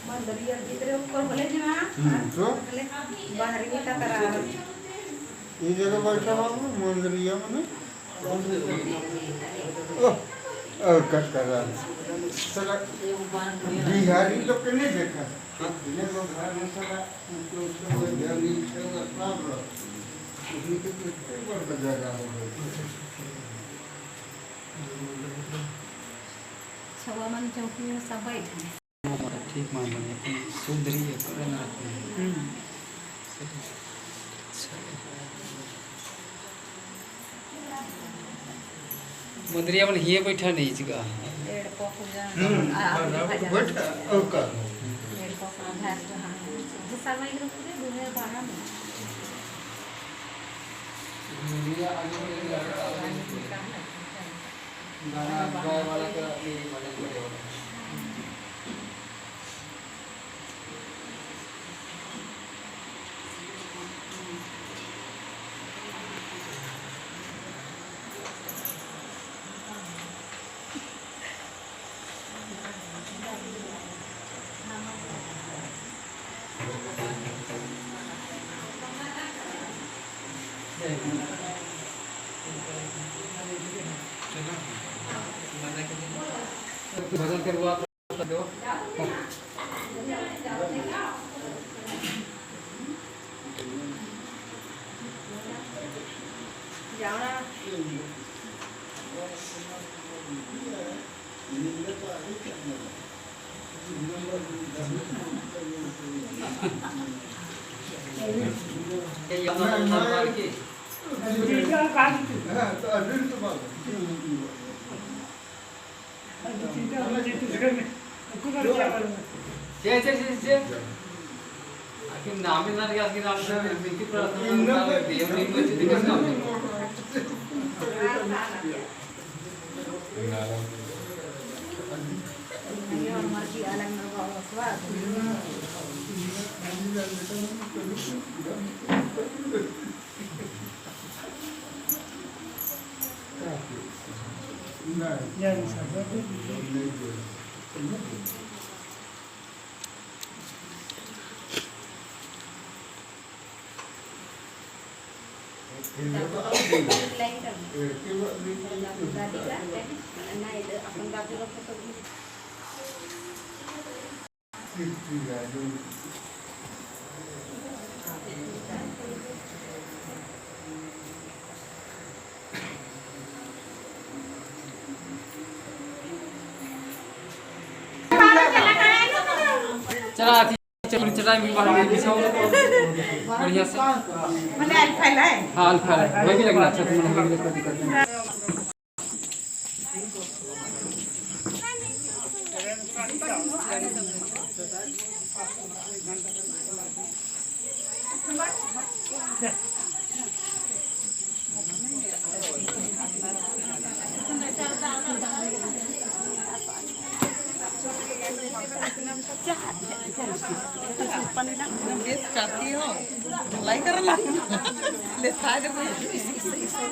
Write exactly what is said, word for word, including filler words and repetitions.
मंदरिया भीतरे ऊपर होले जी ना। हम्म, तो? होले बाहर ही का तरह। ई जगह बैठा बाबू, मंदरिया मने? ओह, और कस करा। साला बिहारी लोग के नहीं देखा। ये लोग घर में साला, मतलब, उसको कोई घर नहीं छोड़ेगा, काम रहा। उसमें तो कितने बड़ बजागा हो गए। छवा मन चौकी में सब बैठे हैं। ठीक मान लेंगे, अपन सुधरी है, करे ना रखते हैं। हम्म। मंदरिया मन हिये बैठा नहीं चिका। एड़पा पूजा। हम्म, आ, आ, आ, बैठ, और का? एड़पा पूजा, हाँ। दूसरा माइक रख दे, दूसरे बाहर में। मंदरिया आगे बढ़ गया। गाना गाए वाला का ये मदद करे वाला। भजन करवा। छे, छे, छे, छे। आखिर नाम ही ना लिया, आखिर नाम से विनती प्रार्थना करता है, देव नहीं बचे, दिवस नाम। चला, चला, चला, चला, बढ़िया से। हाँ, अल्फा है। वही लगना अच्छा, तुम्हारा वही लगना, कोई दिक्कत नहीं। बेस करती हो, ढलाई कर ला। ले, था जब इसे, इसे, इसे।